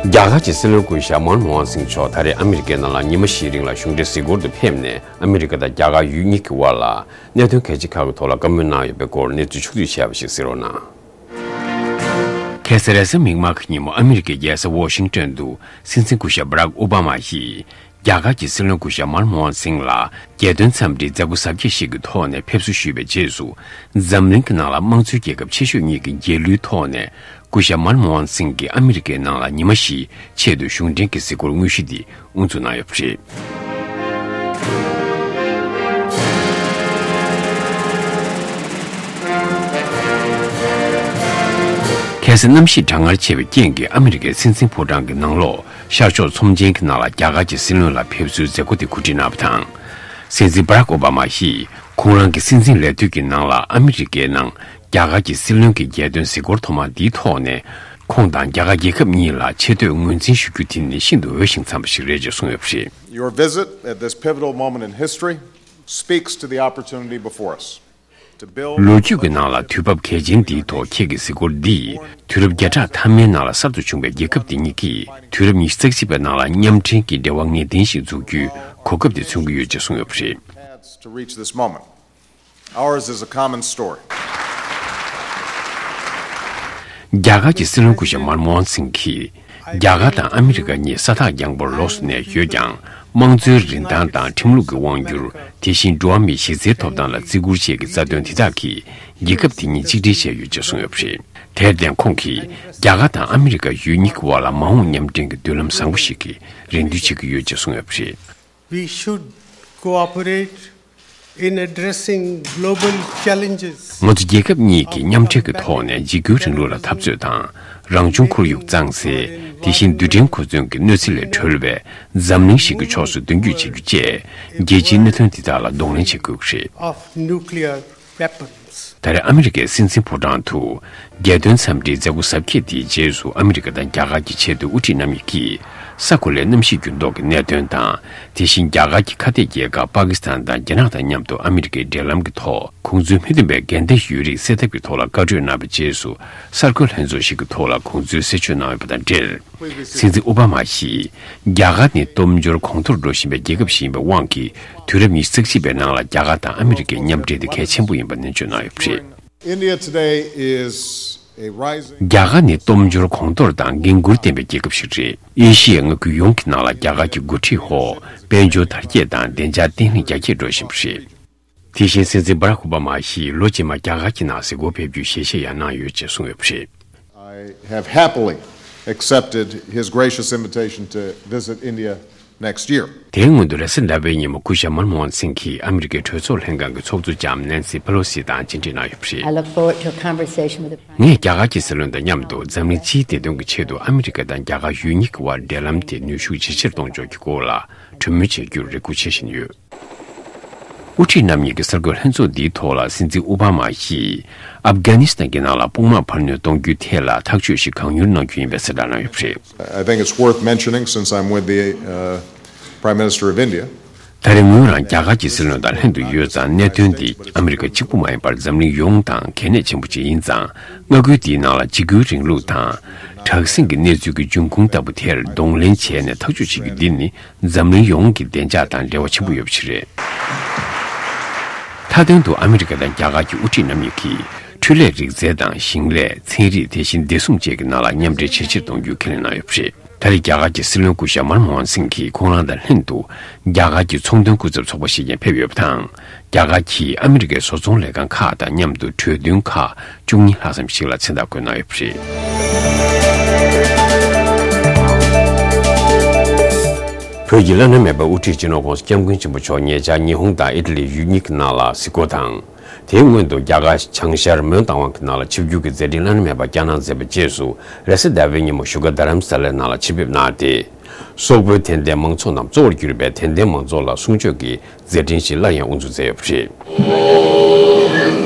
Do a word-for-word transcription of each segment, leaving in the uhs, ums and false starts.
རྒྱ་གར་གྱི་སྲིད་བློན་སྐུ་ཞབས་མོན་མོ་ཧན་སིང་མཆོག་ད་རེས་ཨ་མི་རི་ཀའི་ནང་ལ་ཉི་མ་བཞིའི་རིང་ལ་གཞུང་འབྲེལ་གཟིགས་སྐོར་དུ་ཕེབས་ནས། ཨ་མི་རི་ཀ་དང་རྒྱ་གར་ཡུལ་གཉིས་ཀྱི་དབར་ལ་གནད་དོན་གལ་ཆེ་ཁག་གི་ཐོག་ལ་བཀའ་མོལ་གནང་ཡོད་པའི་སྐོར་གནས་ཚུལ་ཕྱོགས་བསྡུས་བྱས་པ་ཞིག་གཟིགས་རོགས་གནང་། ཁ་སང་རེས་གཟའ་མིག་དམར་གྱི་ཉིན་མོ་ཨ་མི་རི་ཀའི་རྒྱལ་ས་ཝོ་ཤིང་ཏོན་དུ་སྲིད་འཛིན་སྐུ་ཞབས་བྷ་རག་ཨོ་བྷ་མ་ཡིས། རྒྱ་གར་གྱི་སྲིད་བློན་སྐུ་ཞབས་མོན་མོ་ཧན་སིང་ལ་རྒྱལ་དོན་འཚམས་འདྲིའི་མཛད་སྒོ་གཟབ་རྒྱས་ཤིག་གི་ཐོག་ནས་ཕེབས་བསུ་ཞུས་པའི་རྗེས་སུ། འཛམ་གླིང་གི་ནང་ལ་དམངས་གཙོའི་རྒྱལ་ཁབ་ཆེ་ཤོས་གཉིས་ཀྱི་རྒྱལ་གླུའི་ཐོག་ནས་སྐུ་ཞབས་མོན་མོ་ཧན་སིང་གིས་ཨ་མི་རི་ཀའི་ནང་ལ་ཉི་མ་བཞིའི་ཆེད་དུ་གཞུང་འབྲེལ་གྱི་གཟིགས་སྐོར་དངོས་གཞི་འདི་དབུ་འཛུགས་གནང་ཡོད་པ་རེད། ཁ་སང་གནམ་གཤིས་གྲང་ངར་ཆེ་བའི་རྐྱེན་གྱིས་ཨ་མི་རི་ཀའི་སྲིད་འཛིན་ཕོ་བྲང་གི་ནང་ལོགས་ཤར་ཕྱོགས་ཚོམས་ཆེན་གྱི་ནང་ལ་རྒྱ་གར་གྱི་སྲིད་བློན་ལ་ཕེབས་བསུའི་མཛད་སྒོ་དེ་གོ་སྒྲིག་གནང་བ་དང་། སྲིད་འཛིན་བྷ་རག་ཨོ་བྷ་མ་ཡིས་ཁོང་རང་གི་སྲིད་འཛིན་ལས་དུས་ཀྱི་ནང་ལ་ཨ་མི་རི་ཀའི་ནང་རྒྱ་གར་གྱི་སྲིད་བློན་གྱི་རྒྱལ་དོན་གཟིགས་སྐོར་ཐོག་མ་འདིའི་ཐོག་ནས། ཁོང་དང་རྒྱ་གར་རྒྱལ་ཁབ་གཉིས་ལ་ཆེ་བསྟོད་ངོས་འཛིན་ཞུ་རྒྱུ་དེ་ནི་ཤིན་ཏུ་འོས་ཤིང་འཚམས་པ་ཞིག་རེད་ཅེས་གསུངས་ཡོད་པ་རེད། Your visit at this pivotal moment in history speaks to the opportunity before us to build ལོ་རྒྱུས་ཀྱི་ནང་ལ་དུས་བབ་གལ་ཆེན་འདིའི་ཐོག་ཁྱེད་ཀྱི་གཟིགས་སྐོར་འདིས། དུས་རབས་བརྒྱ་ཕྲག་ཐ་མའི་ནང་ལ་གསར་དུ་བྱུང་བའི་རྒྱལ་ཁབ་དེ་གཉིས་ཀྱིས་དུས་རབས་ཉི་ཤུ་རྩ་གཅིག་པའི་ནང་ལ་མཉམ་འབྲེལ་གྱི་འབྲེལ་བ་ངེས་གཏན་ཞིག་འཛུགས་རྒྱུའི་གོ་སྐབས་དེ་མཚོན་གྱི་ཡོད་ཅེས་གསུངས་ཡོད་པ་རེད། Paths to reach this moment. Ours is a common story. རྒྱ་གར་གྱི་སྲིད་བློན་སྐུ་ཞབས་མོན་མོ་ཧན་སིང་གིས། རྒྱ་གར་དང་ཨ་མི་རི་ཀ་གཉིས་ས་ཐག་རྒྱང་པོར་ལོགས་སུ་གནས་ཡོད་ཀྱང་། དམངས་གཙོའི་རིན་ཐང་དང་ཁྲིམས་ལུགས་ཀྱི་དབང་སྒྱུར། དེ་བཞིན་འགྲོ་བ་མིའི་གཞི་རྩའི་ཐོབ་ཐང་ལ་བརྩི་བཀུར་བཅས་ཀྱི་རྩ་དོན་དེ་དག་གིས་རྒྱལ་ཁབ་དེ་གཉིས་གཅིག་སྒྲིལ་བྱས་ཡོད་ཅེས་གསུངས་ཡོད་པ་རེད། དེར་བརྟེན་ཁོང་གིས་རྒྱ་གར་དང་ཨ་མི་རི་ཀ་ཡུལ་གཉིས་ཀྱི་དབར་ལ་མ་འོངས་མཉམ་འབྲེལ་གྱི་མདུན་ལམ་བཟང་པོ་ཞིག་གི་རེ་འདུན་བྱེད་ཀྱི་ཡོད་ཅེས་གསུངས་ཡོད་པ་རེད། We should cooperate in addressing global challenges. ང་ཚོ་རྒྱལ་ཁབ་གཉིས་ཀྱིས་མཉམ་འབྲེལ་གྱི་ཐོག་ནས་འཇིགས་སྐུལ་རིང་ལུགས་ལ་འཐབ་རྩོད་དང་། རང་བྱུང་ཁོར་ཡུག་གཙང་སེལ། དེ་བཞིན་རྡུལ་ཕྲན་གོ་མཚོན་གྱི་གནོད་འཚེ་ལས་གྲོལ་བའི་འཛམ་གླིང་ཞིག་གི་ཕྱོགས་སུ་མདུན་སྐྱོད་བྱེད་རྒྱུ་བཅས། རྒྱལ་སྤྱིའི་གནད་དོན་འདི་དག་ལ་གདོང་ལེན་བྱེད་དགོས་ཀྱི་རེད། Of nuclear weapons. ད་རེས་ཨ་མི་རི་ཀའི་སྲིད་འཛིན་ཕོ་བྲང་དུ། རྒྱལ་དོན་འཚམས་འདྲིའི་མཛད་སྒོ་གཟབ་རྒྱས་དེའི་རྗེས་སུ་ཨ་མི་རི་ཀ་དང་རྒྱ་གར་གྱི་ཆེས་མཐོའི་དབུ་ཁྲིད་རྣམ་གཉིས་ཀྱིས། ས་གོ་ལའི་གནམ་གཤིས་འགྱུར་ལྡོག་གི་གནད་དོན་དང་། དེ་བཞིན་རྒྱ་གར་གྱི་ཁ་གཏད་རྒྱལ་ཁབ་པ་ཀི་སི་ཐན་དང་རྒྱ་ནག་དང་མཉམ་དུ་ཨ་མི་རི་ཀའི་འབྲེལ་ལམ་གྱི་ཐོག་ཁོང་ཚོའི་མི་མཐུན་པའི་འགལ་ཟླ་ཡོད་རིགས་སེལ་ཐབས་ཀྱི་ཐོག་ལ་བཀའ་གྲོས་གནང་བའི་རྗེས་སུ། གསར་འགོད་ལྷན་ཚོགས་ཤིག་གི་ཐོག་ལ་ཁོང་ཚོས་གསལ་བརྗོད་གནང་ཡོད་པ་དང་འབྲེལ། སྲིད་འཛིན་ཨོ་བྷ་མ་ཡིས། རྒྱ་གར་ནི་སྟོབས་འབྱོར་གོང་མཐོར་འགྲོ་བཞིན་པའི་རྒྱལ་ཁབ་ཞིག་ཡིན་པའི་དབང་གིས། དུས་རབས་ཉི་ཤུ་རྩ་གཅིག་པའི་ནང་ལ་རྒྱ་གར་དང་ཨ་མི་རི་ཀའི་མཉམ་འབྲེལ་དེ་གལ་ཆེན་པོ་ཡིན་པ་ནན་བརྗོད་གནང་ཡོད་པ་རེད། India today is a rising རྒྱ་གར་ནི་སྟོབས་འབྱོར་གོང་མཐོར་དང་འགན་འཁུར་ལྡན་པའི་རྒྱལ་ཁབ་ཞིག་རེད། ཨེ་ཤི་ཡའི་མངའ་ཁུལ་ཡོངས་ཀྱི་ནང་ལ་རྒྱ་གར་གྱི་འགོ་ཁྲིད་འོག་དཔལ་འབྱོར་དར་རྒྱས་དང་བདེ་འཇགས་བརྟན་ལྷིང་རྒྱ་སྐྱེད་འགྲོ་བཞིན་པ་རེད། དེ་བཞིན་སྲིད་འཛིན་བྷ་རག་ཨོ་བྷ་མ་ཡིས་ལོ་རྗེས་མར་རྒྱ་གར་གྱི་ནང་གཟིགས་སྐོར་ཕེབས་རྒྱུའི་ཞལ་བཞེས་ཡང་གནང་ཡོད་ཅེས་གསུངས་ཡོད་པ་རེད། I have happily accepted his gracious invitation to visit India next year. དེའི་སྔོན་དུ་རེས་གཟའ་ཟླ་བའི་ཉིན་མོ་སྐུ་ཞབས་མོན་མོ་ཧན་སིང་གིས་ཨ་མི་རི་ཀའི་གྲོས་ཚོགས་ལྷན་ཁང་གི་ཚོགས་གཙོ་ལྕམ་ནན་སི་པེ་ལོ་སི་དང་མཇལ་འཕྲད་གནང་ཡོད་པ་རེད། I look forward to a conversation with the Prime ངས་རྒྱ་གར་གྱི་སྲིད་བློན་དང་མཉམ་དུ་འཛམ་གླིང་སྤྱིའི་བདེ་དོན་གྱི་ཆེད་དུ་ཨ་མི་རི་ཀ་དང་རྒྱ་གར་ཡུལ་གཉིས་ཀྱི་དབར་འབྲེལ་ལམ་དེ་ནུས་ཤུགས་ཇེ་ཆེར་གཏོང་ཕྱོགས་ཀྱི་སྐོར་ལ་གྲོས་མོལ་བྱེད་རྒྱུར་རེ་སྒུག་བྱེད་བཞིན་ཡོད། དབུ་ཁྲིད་རྣམ་གཉིས་ཀྱི་གསར་འགོད་ལྷན་ཚོགས་འདིའི་ཐོག་ལ་སྲིད་འཛིན་ཨོ་བྷ་མ་ཡིས། ཨབ་གྷ་ནི་སི་ཐན་གྱི་ནང་ལ་དཔུང་དམག་འཕར་སྣོན་གཏོང་རྒྱུའི་ཐད་ལ་ཐག་གཅོད་ཞིག་གང་མྱུར་གནང་རྒྱུ་ཡིན་པའི་གསལ་བསྒྲགས་གནང་ཡོད་པ་རེད། I think it's worth mentioning since I'm with the uh, Prime Minister of India. ད་རེས་ངོས་རང་རྒྱ་གར་གྱི་སྲིད་བློན་དང་ལྷན་དུ་ཡོད་ཙང་། གནད་དོན་འདི་ཨ་མི་རི་ཀ་གཅིག་པུ་མ་ཡིན་པར་འཛམ་གླིང་ཡོངས་དང་གལ་གནད་ཆེན་པོ་ཅིག་ཡིན་ཙང་། མངའ་ཁུལ་འདིའི་ནང་ལ་འཇིགས་སྐུལ་རིང་ལུགས་དང་། དྲག་ཟིང་གི་གནས་ཚུལ་གྱི་འབྱུང་ཁུངས་ལྟ་བུ་དེར་གདོང་ལེན་བྱས་ནས་ཐག་གཅོད་བྱེད་རྒྱུ་འདི་ནི། འཛམ་གླིང་ཡོངས་ཀྱི་བདེ་འཇགས་དང་འབྲེལ་བ་ཆེན་པོ་ཡོད་པ་ཞིག་རེད། མཐའ་དོན་དུ་ཨ་མི་རི་ཀ་དང་རྒྱ་གར་གྱི་དབུ་ཁྲིད་རྣམ་གཉིས་ཀྱིས་འཕྲུལ་ལས་རིག་རྩལ་དང་ཞིང་ལས། ཚན་རིག། དེ་བཞིན་བདེ་སྲུང་བཅས་ཀྱི་ནང་ལ་མཉམ་འབྲེལ་ཇེ་ཆེར་གཏོང་རྒྱུའི་ཁས་ལེན་གནང་ཡོད་པ་རེད། ད་རེས་རྒྱ་གར་གྱི་སྲིད་བློན་སྐུ་ཞབས་མར་མོ་ཧན་སིང་གིས་ཁོང་རང་དང་ལྷན་དུ་རྒྱ་གར་གྱི་ཚོང་དོན་སྐུ་ཚབ་ཚོགས་པ་ཞིག་ཀྱང་ཕེབས་ཡོད་པ་དང་། རྒྱ་གར་གྱིས་ཨ་མི་རི་ཀའི་བཟོ་ཚོང་ལས་ཁང་ཁག་དང་མཉམ་དུ་གྲོས་མཐུན་ཁག་བཅུ་གཉིས་ལྷག་ཙམ་ཞིག་ལ་མཚན་རྟགས་བཀོད་གནང་ཡོད་པ་རེད། བོད་ཀྱི་བླ་ན་མེད་པའི་དབུ་ཁྲིད་སྤྱི་ནོར་༸གོང་ས་༸སྐྱབས་མགོན་ཆེན་པོ་མཆོག་ཉེ་ཆར་ཉི་ཧོང་དང་ཨི་ཊ་ལི་ཡུལ་གཉིས་ཀྱི་ནང་ལ་གཟིགས་སྐོར་དང་། དེའི་སྔོན་དུ་རྒྱ་གར་བྱང་ཤར་མོན་རྟ་དབང་གི་ནང་ལ་ཆིབས་བསྒྱུར་གྱི་མཛད་འཕྲིན་བླ་ན་མེད་པ་བསྐྱངས་གནང་མཛད་པའི་རྗེས་སུ། རེས་གཟའ་ཟླ་བའི་ཉིན་མོ་བཞུགས་སྒར་རྡ་རམ་ས་ལའི་ནང་ལ་ཆེད་ཕེབས་གནང་སྟེ། སོག་པོའི་དད་ལྡན་མང་ཚོགས་རྣམས་གཙོ་བོར་གྱུར་པའི་དད་ལྡན་མང་ཚོགས་ལ་གསུང་ཆོས་ཀྱི་མཛད་འཕྲིན་ཞིག་སླར་ཡང་དབུ་འཛུགས་མཛད་ཡོད་པ་རེད།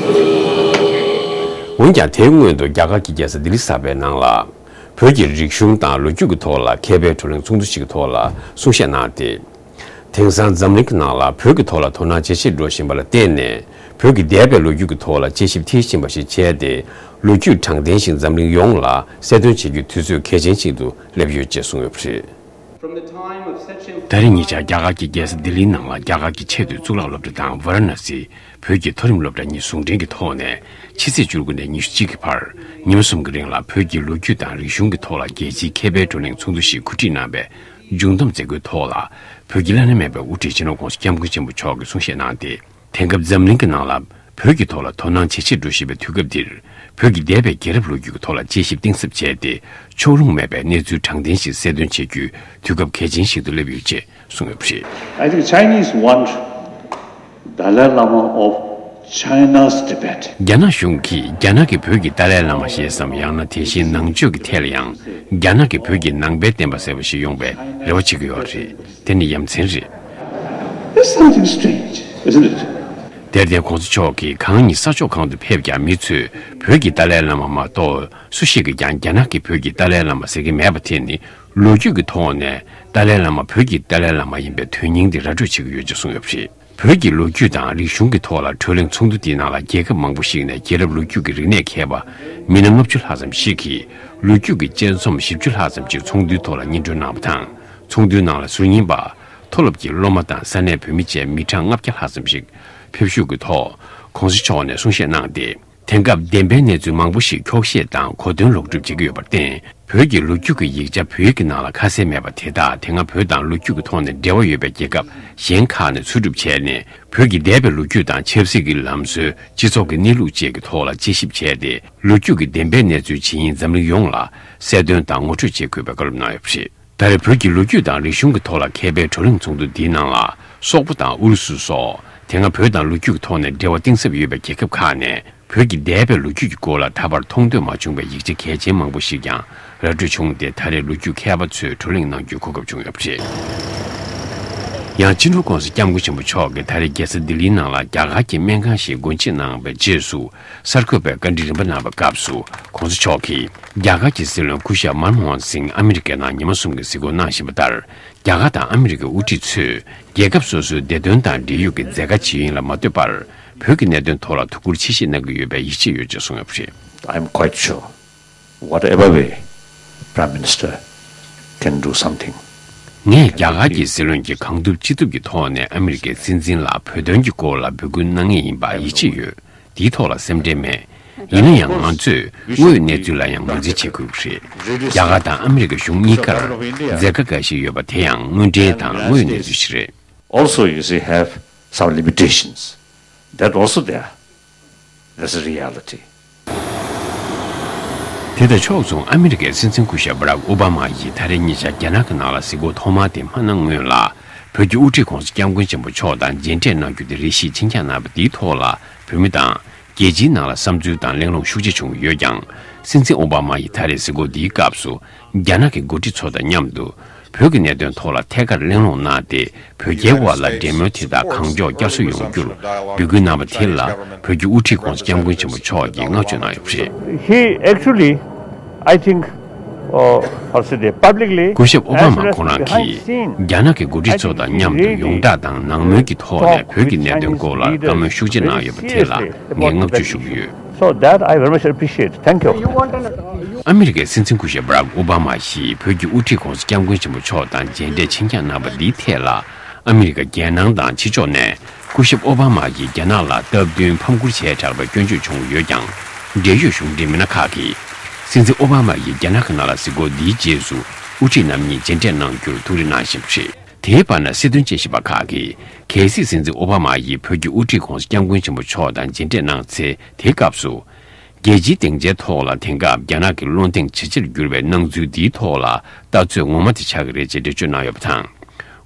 འོན་ཀྱང་དེའི་སྔོན་དུ་རྒྱ་གར་གྱི་རྒྱལ་ས་ལྡི་ལི་གསར་པའི་ནང་ལ། བོད་ཀྱི་རིག་གཞུང་དང་ལོ་རྒྱུས་ཀྱི་ཐོག་ལ་མཁས་པའི་བགྲོ་གླེང་ཚོགས་འདུ་ཞིག་གི་ཐོག་ལ་གསུང་བཤད་གནང་སྟེ། དེང་སང་འཛམ་གླིང་གི་ནང་ལ་བོད་ཀྱི་ཐོག་ལ་དོ་སྣང་ཇེ་ཆེར་འགྲོ་བཞིན་པ་ལ་བརྟེན་ནས། བོད་ཀྱི་འདས་པའི་ལོ་རྒྱུས་ཀྱི་ཐོག་ལ་དཔྱད་ཞིབ་མཐིལ་ཕྱིན་པ་ཞིག་བྱས་ཏེ། ལོ་རྒྱུས་དྲང་བདེན་ཞིག་འཛམ་གླིང་ཡོངས་ལ་གསལ་སྟོན་བྱེད་རྒྱུའི་དུས་ཚོད་གལ་ཆེན་ཞིག་ཏུ་སླེབས་ཡོད་ཅེས་གསུངས་ཡོད་པ་རེད། ད་རེས་ཉེ་ཆར་རྒྱ་གར་གྱི་རྒྱལ་ས་ལྡི་ལིའི་ནང་ལ་རྒྱ་གར་གྱི་ཆེས་མཐོའི་གཙུག་ལག་སློབ་གྲྭ་དང་ཝ་ར་ཎ་སི་བོད་ཀྱི་མཐོ་རིམ་སློབ་གྲྭ་གཉིས་ཟུང་འབྲེལ་གྱི་ཐོག་ནས་ཕྱི་ཚེས་བཅུ་དགུ་ནས་ཉི་ཤུ་གཅིག་གི་བར་ཉི་མ་གསུམ་གྱི་རིང་ལ་བོད་ཀྱི་ལོ་རྒྱུས་དང་རིག་གཞུང་གི་ཐོག་ལ་རྒྱལ་སྤྱིའི་མཁས་པའི་བགྲོ་གླེང་ཚོགས་འདུ་ཞིག་གོ་སྒྲིག་གནང་བའི་མཇུག་བསྡོམས་མཛད་སྒོའི་ཐོག་ལ། བོད་ཀྱི་བླ་ན་མེད་པའི་དབུ་ཁྲིད་སྤྱི་ནོར་༸གོང་ས་༸སྐྱབས་མགོན་ཆེན་པོ་མཆོག་གིས་གསུང་བཤད་གནང་སྟེ། དེང་སྐབས་འཛམ་གླིང་གི་ནང་ལ་བོད་ཀྱི་ཐོག་ལ་དོ་སྣང་ཇེ་ཆེར་འགྲོ་བཞིན་པའི་དུས་སྐབས་འདིར། བོད་ཀྱི་འདས་པའི་རྒྱལ་རབས་ལོ་རྒྱུས་ཀྱི་ཐོག་ལ་དཔྱད་ཞིབ་གཏིང་ཟབ་བྱས་ཏེ། ཕྱོགས་ལྷུང་མེད་པའི་གནས་ཚུལ་དྲང་བདེན་ཞིག་གསལ་སྟོན་བྱེད་རྒྱུའི་དུས་སྐབས་གལ་ཆེན་ཞིག་ཏུ་སླེབས་ཡོད་ཅེས་གསུངས་ཡོད་པ་རེད། I think Chinese want Dalai Lama of China's Tibet. རྒྱ་ནག་གཞུང་གིས་རྒྱ་ནག་གི་བོད་ཀྱི་ཏཱ་ལའི་བླ་མ་ཞེས་སམ། ཡང་ན་དེ་བཞིན་ནང་ཆོས་ཀྱི་ཐད་ལ་ཡང་རྒྱ་ནག་གི་བོད་ཀྱི་ནང་པའི་བསྟན་པ་ཟེར་བ་ཞིག་ཡོང་བའི་རེ་བ་བྱེད་ཀྱི་ཡོད་རེད། དེ་ནི་ཡ་མཚན་རེད། There's something strange, isn't it? དེར་བརྟེན་༸གོང་ས་མཆོག་གིས་གང་ཉིད་ས་ཕྱོགས་གང་དུ་ཕེབས་ཀྱང་མི་ཚོས་བོད་ཀྱི་ཏཱ་ལའི་བླ་མ་མ་གཏོགས་སུ་ཞིག་གིས་ཀྱང་རྒྱ་ནག་གི་བོད་ཀྱི་ཏཱ་ལའི་བླ་མ་ཟེར་གྱི་མེད་པ་དེ་ནི་ལོ་རྒྱུས་ཀྱི་ཐོག་ནས་ཏཱ་ལའི་བླ་མ་བོད་ཀྱི་ཏཱ་ལའི་བླ་མ་ཡིན་པའི་དོན་སྙིང་དེ་ར་སྤྲོད་བྱེད་ཀྱི་ཡོད་ཅེས་གསུངས་ཡོད་པ་རེད། བོད་ཀྱི་ལོ་རྒྱུས་དང་རིག་གཞུང་གི་ཐོག་ལ་བགྲོ་གླེང་ཚོགས་འདུ་དེའི་ནང་ལ་རྒྱལ་ཁབ་མང་པོ་ཞིག་ནས་རྒྱལ་རབས་ལོ་རྒྱུས་ཀྱི་རིག་གནས་མཁས་པ་མི་སྣ་ལྔ་བཅུ་ལྷག་ཙམ་ཞིག་གིས་ལོ་རྒྱུས་ཀྱི་དཔྱད་རྩོམ་བཞི་བཅུ་ལྷག་ཙམ་ཅིག་ཚོགས་འདུའི་ཐོག་ལ་སྙན་སྒྲོན་གནང་བ་དང་། ཚོགས་འདུའི་ནང་ལ་ཟུར་ཉན་པ། མཐོ་སློབ་ཀྱི་སློབ་མ་དང་ས་གནས་བོད་མི་བཅས་མི་གྲངས་ལྔ་བརྒྱ་ལྷག་ཙམ་ཞིག་ཕེབས་ཞུགས་ཀྱི་ཐོག་༸གོང་ས་མཆོག་ནས་གསུང་བཤད་གནང་སྟེ། དེང་སྐབས་བདེན་པའི་གནས་ཚུལ་མང་པོ་ཞིག་འཁྱོག་བཤད་དང་གོ་དོན་ལོག་སྒྲུབ་བྱེད་ཀྱི་ཡོད་པར་བརྟེན། བོད་ཀྱི་ལོ་རྒྱུས་ཀྱི་ཡིག་ཆ་བོད་ཡིག་གི་ནང་ལ་ཁ་གསལ་མེད་པ་དེ་དག་དེ་སྔ་བོད་དང་ལོ་རྒྱུས་ཀྱི་ཐོག་ནས་འབྲེལ་བ་ཡོད་པའི་རྒྱལ་ཁབ་གཞན་ཁག་ནས་འཚོལ་སྒྲུབ་བྱས་ནས། བོད་ཀྱི་འདས་པའི་ལོ་རྒྱུས་དང་ཆབ་སྲིད་ཀྱི་ལམ་སྲོལ། སྤྱི་ཚོགས་ཀྱི་གནས་ལུགས་བཅས་ཀྱི་ཐོག་ལ་དཔྱད་ཞིབ་བྱས་ཏེ། ལོ་རྒྱུས་ཀྱི་བདེན་པའི་གནས་ཚུལ་ཇི་ཡིན་འཛམ་གླིང་ཡོངས་ལ་གསལ་སྟོན་དང་ངོ་སྤྲོད་བྱེད་དགོས་པའི་བཀའ་སློབ་གནང་ཡོད་པ་རེད། ད་རེས་བོད་ཀྱི་ལོ་རྒྱུས་དང་རིག་གཞུང་གི་ཐོག་ལ་མཁས་པའི་བགྲོ་གླེང་ཚོགས་འདུ་འདིའི་ནང་ལ། སོག་པོ་དང་ཨུ་རུ་སུ་སོགས་དེ་སྔ་བོད་དང་ལོ་རྒྱུས་ཀྱི་ཐོག་ནས་འབྲེལ་བ་གཏིང་ཟབ་ཡོད་པའི་རྒྱལ་ཁབ་ཁག་ནས་བོད་ཀྱི་འདས་པའི་ལོ་རྒྱུས་ཀྱི་སྐོར་ལ་ད་བར་མཐོང་ཐོས་མ་བྱུང་བའི་ཡིག་ཆ་གལ་ཆེན་མང་པོ་ཞིག་ཀྱང་ར་སྤྲོད་བྱུང་སྟེ། ད་རེས་ལོ་རྒྱུས་མཁས་པ་ཚོས་བགྲོ་གླེང་གནང་རྒྱུའི་གོ་སྐབས་བྱུང་ཡོད་པ་རེད། ཡང་སྤྱི་ནོར་༸གོང་ས་༸སྐྱབས་མགོན་ཆེན་པོ་མཆོག་གིས་ད་རེས་རྒྱལ་ས་ལྡི་ལིའི་ནང་ལ་རྒྱ་གར་གྱི་སྨན་ཁང་ཞིག་སྒོ་འབྱེད་གནང་བའི་རྗེས་སུ། གསར་འགོད་པའི་བཀའ་འདྲི་རིམ་པ་གནང་བའི་སྐབས་སུ། ༸གོང་ས་མཆོག་གིས་རྒྱ་གར་གྱི་སྲིད་བློན་སྐུ་ཞབས་མན་མོ་ཧན་སིང་ཨ་མི་རི་ཀའི་ནང་ཉི་མ་གསུམ་གྱི་གཟིགས་སྐོར་གནང་བཞིན་པ་ལྟར། རྒྱ་གར་དང་ཨ་མི་རི་ཀའི་དབུ་ཁྲིད་ཚོས་རྒྱལ་ཁབ་སོ་སོའི་བདེ་དོན་དང་འབྲེལ་ཡོད་ཀྱི་མཛད་དཀའ་ཇི་ཡིན་ལ་མ་ལྟོས་པར། བོད་ཀྱི་གནད་དོན་ཐོག་ལ་ཐུགས་ཁུར་ཆེ་བཞེས་གནང་གི་ཡོད་པའི་ཡིད་ཆེས་ཡོད་ཅེས་གསུངས་ཡོད་པ་རེད། I'm quite sure, whatever way, Prime Minister can do something. ངས་རྒྱ་གར་གྱི་སྲིད་བློན་གྱིས་གང་ཐུབ་ཅི་ཐུབ་ཀྱི་ཐོག་ནས་ཨ་མི་རི་ཀའི་སྲིད་འཛིན་ལ་བོད་དོན་གྱི་སྐོར་ལ་འབོད་སྐུལ་གནང་ངེས་ཡིན་པ་ཡིད་ཆེས་ཡོད། དེའི་ཐོག་ལ་སེམས་ཁྲལ་མེད། ཡིན་ན་ཡང་ང་ཚོས་དངོས་ཡོད་གནས་ཚུལ་ལ་ཡང་ངོས་འཛིན་བྱེད་དགོས་ཀྱི་རེད། རྒྱ་གར་དང་ཨ་མི་རི་ཀ་གཞུང་གཉིས་ཀར་མཛད་དཀའ་འགའ་ཞིག་ཡོད་པ་དེ་ཡང་དངོས་འབྲེལ་དང་དངོས་ཡོད་གནས་ཚུལ་ཞིག་རེད། Also, you see, have some limitations. That also there. That's a reality. དེ་དང་ཕྱོགས་མཚུངས་ཨ་མི་རི་ཀའི་སྲིད་འཛིན་སྐུ་ཞབས་བྷ་རག་ཨོ་བྷ་མ་ཡིས་ད་རེས་ཉེ་ཆར་རྒྱ་ནག་གི་ནང་ལ་གཟིགས་སྐོར་ཐོག་མ་དེ་མ་གནང་སྔོན་ལ། བོད་ཀྱི་དབུ་ཁྲིད་༸གོང་ས་༸སྐྱབས་མགོན་ཆེན་པོ་མཆོག་དང་མཇལ་འཕྲད་གནང་རྒྱུ་དེ་རེ་ཞིག་ཕྱིན་འགྱངས་གནང་བ་འདིའི་ཐོག་ལ། བོད་མི་དང་རྒྱལ་སྤྱིའི་ནང་ལ་བསམ་ཚུལ་དང་གླེང་སློང་ཤུགས་ཆེ་བྱུང་ཡོད་ཀྱང་། སྲིད་འཛིན་ཨོ་བྷ་མ་ཡིས་ད་རེས་གཟིགས་སྐོར་འདིའི་སྐབས་སུ། རྒྱ་ནག་གི་འགོ་ཁྲིད་ཚོ་དང་མཉམ་དུ་བོད་ཀྱི་གནད་དོན་ཐོག་ལ་ཐད་ཀར་གླེང་སློང་གནང་སྟེ། བོད་རྒྱའི་དབར་ལ་འབྲེལ་མོལ་དེ་དག་གང་མགྱོགས་བསྐྱར་གསོ་ཡོང་རྒྱུར་འབོད་སྐུལ་གནང་བ་དེ་ལ། བོད་ཀྱི་དབུ་ཁྲིད་༸གོང་ས་༸སྐྱབས་མགོན་ཆེན་པོ་མཆོག་གིས་བསྔགས་བརྗོད་གནང་ཡོད་པ་རེད། He actually, I think, uh, how should I say, publicly, སྐུ་ཞབས་ཨོ་བྷ་མ་ཁོང་རང་གིས་རྒྱ་ནག་གི་འགོ་ཁྲིད་ཚོ་དང་མཉམ་དུ་ཡོངས་གྲགས་དང་ནང་མོལ་གྱི་ཐོག་ནས་བོད་ཀྱི་གནད་དོན་སྐོར་ལ་བཀའ་མོལ་ཤུགས་ཆེ་གནང་ཡོད་པ་དེ་ལ་ངས་བསྔགས་བརྗོད་ཞུ་གི་ཡོད། So that I very much appreciate. Thank you. ཨ་མི་རི་ཀའི་སྲིད་འཛིན་སྐུ་ཞབས་བྷ་རག་ཨོ་བྷ་མ་ཡིས་བོད་ཀྱི་དབུ་ཁྲིད་༸གོང་ས་༸སྐྱབས་མགོན་ཆེན་པོ་མཆོག་དང་མཇལ་འཕྲད་ཕྱིན་འགྱངས་གནང་བ་འདིའི་ཐད་ལ། ཨ་མི་རི་ཀ་རྒྱལ་ནང་དང་ཕྱི་ཕྱོགས་ནས་སྐུ་ཞབས་ཨོ་བྷ་མ་ཡིས་རྒྱ་ནག་ལ་སྟབས་བསྟུན་ཕམ་ཁུར་བྱས་དྲགས་པའི་སྐྱོན་བརྗོད་བྱུང་ཡོད་ཀྱང་། འབྲེལ་ཡོད་གཞུང་འབྲེལ་མི་སྣ་ཁག་གིས། སྲིད་འཛིན་ཨོ་བྷ་མ་ཡིས་རྒྱ་ནག་གི་ནང་ལ་གཟིགས་སྐོར་འདིའི་རྗེས་སུ་དབུ་ཁྲིད་རྣམ་གཉིས་མཇལ་འཕྲད་གནང་རྒྱུར་ཐུགས་རེ་གནང་བཞིན་པ་རེད། དེའི་བར་ན་སྲིད་དོན་དཔྱད་ཞིབ་པ་ཁག་གིས། གལ་སྲིད་སྲིད་འཛིན་ཨོ་བྷ་མ་ཡིས་བོད་ཀྱི་དབུ་ཁྲིད་༸གོང་ས་༸སྐྱབས་མགོན་ཆེན་པོ་མཆོག་དང་མཇལ་འཕྲད་གནང་ཚེ། དེའི་སྐབས་སུ། རྒྱལ་སྤྱིའི་སྡིངས་ཆའི་ཐོག་ལ་དེང་སྐབས་རྒྱ་ནག་གི་བློ་གདེང་ཇེ་ཆེར་གྱུར་བའི་སྣང་ཚུལ་འདིའི་ཐོག་ལ་ལྟ་ཚོད་ངོ་མ་དེ་ཆགས་ཀྱི་རེད་ཅེས་འགྲེལ་བརྗོད་གནང་ཡོད་པ་དང་།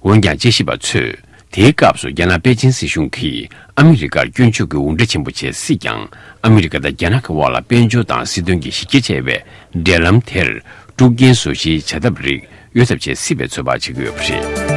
འོན་ཀྱང་དཔྱད་ཞིབ་པ་ཚོས། དེའི་སྐབས་སུ་རྒྱ་ནག་པེ་ཅིན་སྲིད་གཞུང་གིས་ཨ་མི་རི་ཀར་སྐྱོན་བརྗོད་ཀྱི་འུར་སྒྲ་ཆེན་པོ་བྱེད་སྲིད་ཀྱང་། ཨ་མི་རི་ཀ་དང་རྒྱ་ནག་གི་དབར་ལ་དཔལ་འབྱོར་དང་སྲིད་དོན་གྱི་གཞི་རྒྱ་ཆེ་བའི་འབྲེལ་ལམ་དེར་དཀྲུག་རྐྱེན་བཟོ་གཞིའི་བྱ་ཐབས་རིགས་གཡོལ་ཐབས་བྱེད་སྲིད་པའི་ཚོད་དཔག་བྱེད་ཀྱི་ཡོད་པ་རེད།